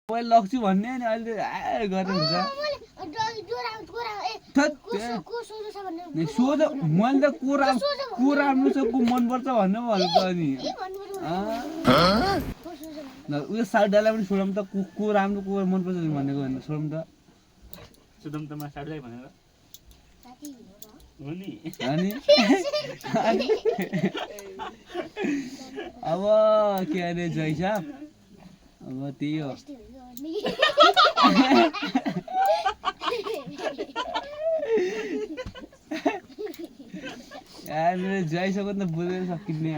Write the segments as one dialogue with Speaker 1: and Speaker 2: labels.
Speaker 1: पहिले लग्छु भन्ने अनि अहिले गरेर हुन्छ सोझ मैले त को राम्रो छ को मनपर्छ भन्नु भन्नु त अनि उयो साइड डाला पनि सोधौँ त को राम्रो को मनपर्छ भनेको होइन सोधौँ त
Speaker 2: सुदम त मा साड्दै भनेर हो नि
Speaker 1: अनि अब के अरे जय साहब अब त्यही हो यार मेरो जयसँग त बोलेर सकिने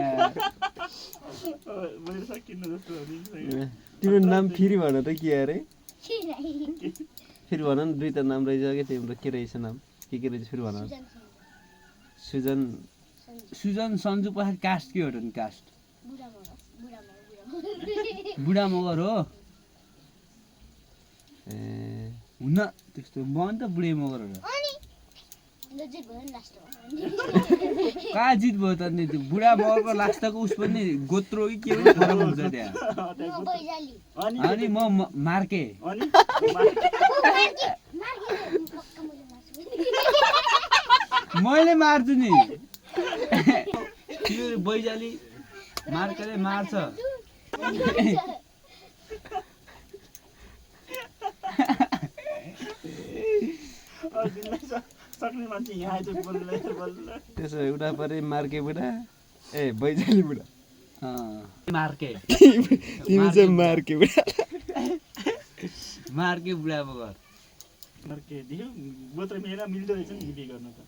Speaker 2: बोलेर सकिन्न जस्तो हो नि
Speaker 3: तिम्रो नाम फेरि भन त के अरे फेरि भन न दुईटा नाम रहेछ के तिम्रो के रहेछ नाम के रहेछ फेरि भन
Speaker 1: सुजन सन्जु पछाडि कास्ट के हो नि कास्ट बुढा मगर हो
Speaker 3: ए
Speaker 1: हुन त्यस्तो म नि त बुढै मगर हो कहाँ जित भयो त नि त्यो बुढा मगरको लास्टको उस पनि गोत्रो कि के पनि फरक हुन्छ त्यहाँ अनि म मार्के मैले मार्छु नि त्यो बैजाली मार्केले मार्छ
Speaker 2: सक्ने मान्छे यहाँ आइज बोल्दै
Speaker 3: त्यसो एउटा परे मार्के बुढा ए बैजाली बुढा
Speaker 1: मार्के
Speaker 3: तिमी चाहिँ मार्के बुढा
Speaker 1: मार्के बुढा मगर
Speaker 2: मार्के दियो गोत्र मेरा मिल्दो रहेछ नि बिहे गर्न त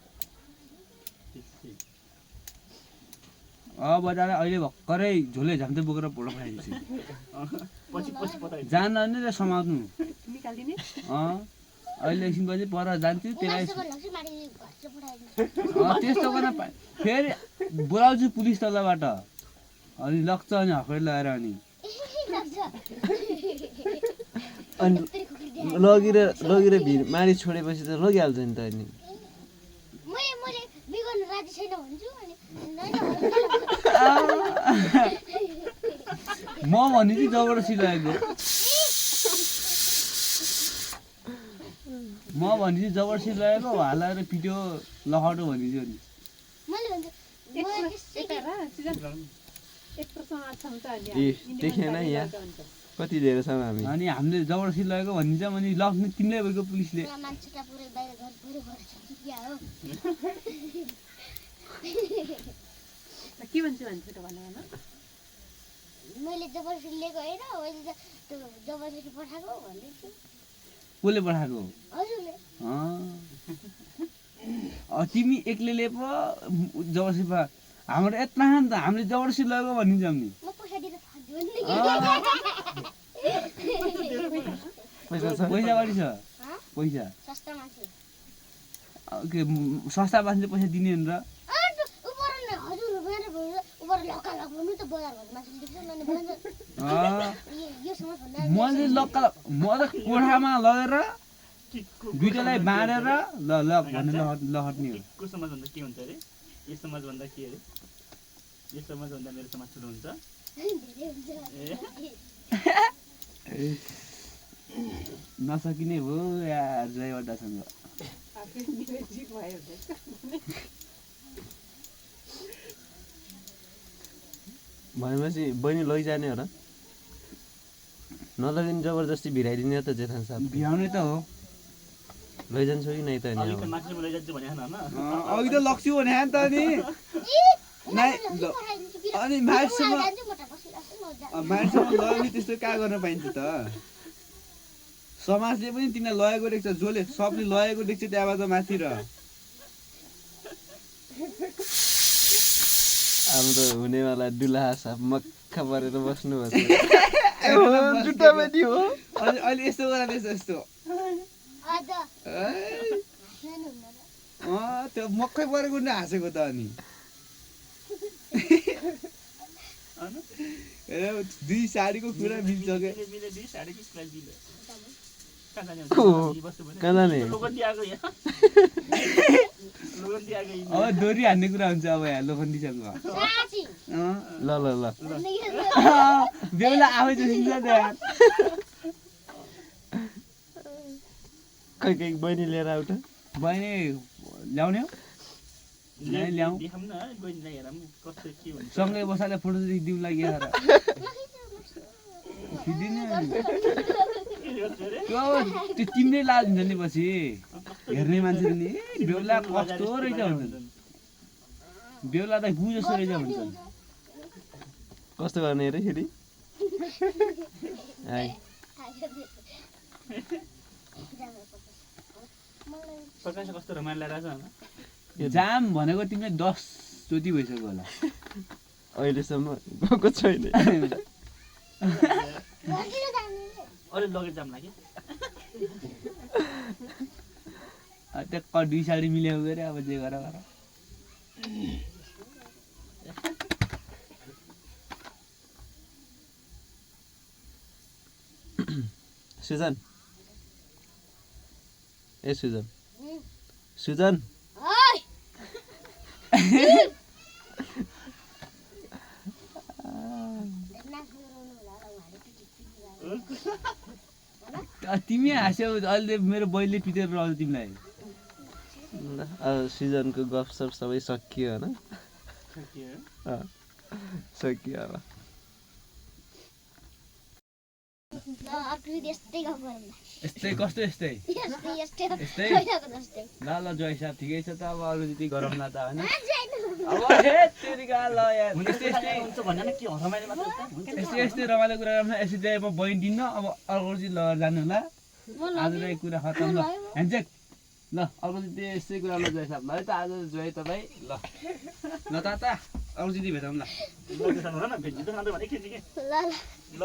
Speaker 1: बजाएर अहिले भर्खरै झोले झाम्दै बोकेर फोटो पठाइदिन्छु
Speaker 2: पछि पठाइ
Speaker 1: जान नि त समात्नु अहिले एकछिनपछि पर जान्छु त्यसलाई त्यस्तो गर्न फेरि बोलाउँछु पुलिस तलबाट अनि लग्छ अनि हकरी लगाएर अनि
Speaker 3: लगेर भिड मारी छोडेपछि त लगिहाल्छ नि त अनि
Speaker 1: म भनिदिन्छु जबरजस्ती लगेको म भनिदिन्छु जबरजस्ती लगेको हालेर पिट्यो लखटो भनिदिन्छु
Speaker 3: नि देखेन यहाँ कति धेरै छौँ हामी
Speaker 1: अनि हामीले जबरजस्ती लगेको भनिदिन्छ अनि लग्ने तिमीले भएको पुलिसले
Speaker 4: के भन्छ त भन्नु भन
Speaker 5: मैले जबरजस्ती लिएको हैन मैले त्यो जबरजस्ती पठाएको भन्दैछु
Speaker 1: कसले पठाएको
Speaker 5: हजुरले
Speaker 1: तिमी एक्लै ले पो जबरजस्ती हाम्रो यत्रो नि त हामीले जबरजस्ती लगेको भनिदिन्छौँ नि
Speaker 5: म पैसा दिएर फाल्छु
Speaker 3: पैसा छ
Speaker 1: पैसा कति छ पैसा
Speaker 5: सस्ता मान्छे
Speaker 1: के सस्ता मान्छेले पैसा दिने र मैले लक्का म त कोठामा लगेर दुईटालाई बाँडेर ल ल भन्ने लहट्ने हो
Speaker 2: को समाज भन्दा के हुन्छ अरे यो समाज भन्दा के अरे यो समाज भन्दा मेरो समाज ठुलो हुन्छ
Speaker 1: नसकिने हो यार जयवटासँग
Speaker 3: भनेपछि बहिनी लैजाने हो र नलगिने जबरजस्ती भिराइदिने हो त जेठान साहब
Speaker 1: भ्याउने त हो
Speaker 3: लैजान्छौ कि नै त नि अब
Speaker 2: मान्छे लैजान्छु भने हैन
Speaker 1: अघि त लग्छु भने नि त अनि मान्छेसँग लगेपछि त्यस्तो कहाँ गर्न पाइन्छ त समाजले पनि तिनीलाई लगेको देख्छ जसले सबले लगेको देख्छ त्यहाँबाट माथि र
Speaker 3: हाम्रो हुनेवाला दुलहा साहब मक्खा परेर बस्नु भएको
Speaker 1: अनि अहिले यस्तो गर यस्तो त्यो मक्खै परेको हाँसेको त अनि दुई साडीको कुरा मिल्छ क्या
Speaker 3: कहाँ जाने
Speaker 1: अब डोरी हान्ने कुरा हुन्छ अब यहाँ लोखण्डीसँग
Speaker 3: ल ल ल
Speaker 1: बेहुला आफै जोसिन्छ त्यहाँ
Speaker 3: खै खै बहिनी लिएर आउट
Speaker 1: बहिनी ल्याउने हो ल्याऊ
Speaker 2: देखाउँ न बहिनीलाई हेरौँ कस्तो के हुन्छ
Speaker 1: सँगै बसाले फोटो दिउँ लागि हेर त्यो तिम्रै लाज हुन्छ नि पछि हेर्ने मान्छेले नि बेहुला कस्तो रहेछ भन्छन् बेहुला त गु जस्तो रहेछ भन्छन्
Speaker 3: कस्तो गर्ने अरे फेरि
Speaker 2: प्रकाश कस्तो रमाइलो लागिरहेछ
Speaker 1: जाम भनेको तिमीले 10 चोटि भइसक्यो होला
Speaker 3: अहिलेसम्म गएको छैन
Speaker 2: अरे लगेर जाम लाग्यो
Speaker 1: ट्याक्क 2 साडी मिल्याउ गरे अब जे गर
Speaker 3: सुजन ए सुजन सुजन
Speaker 1: तिमी हाँस्यौ अहिले मेरो बहिनीले पिटेर रहन्छ तिमीलाई
Speaker 3: सिजनको गफसप सबै सकियो होइन सकियो अब
Speaker 1: यस्तै कस्तो यस्तै ल ल जय साहब ठिकै छ त अब अरू जति गरौँला त होइन अब हे तेरिका ल यार यस्तै रमाइलो कुरा गर्नु यसरी चाहिँ म बहिनी दिन्न अब अर्को चाहिँ लगेर जानु होला आजलाई कुरा खतम ल ह्यान्डसेक ल अर्को चाहिँ यस्तै कुरा ल जय साहब ल है त आज जय तपाईँ ल ल ताता अर्को चाहिँ भेटौँ ल
Speaker 2: ल